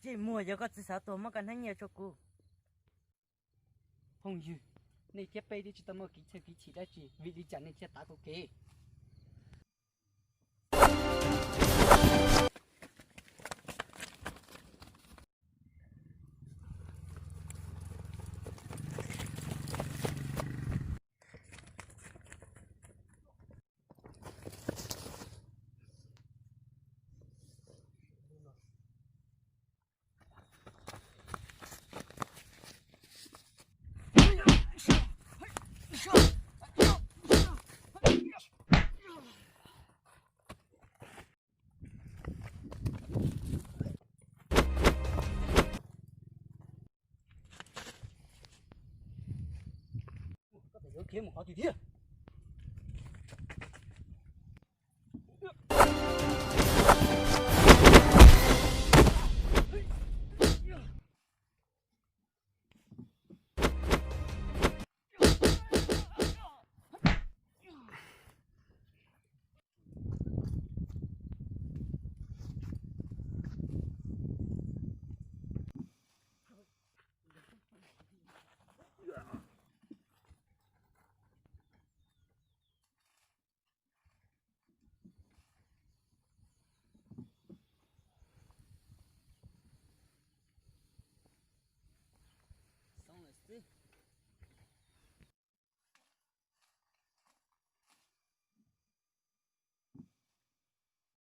Tej muag, yog koj tsis xav tuag muab koj hnab nyiaj rau kuv. Phooj ywg, nej thiab peb twb tsis tau muaj kev chim dab tsi, vim li cas nej thiaj tav kuv kev? Koj yuav khiav mus qhov twg thiab?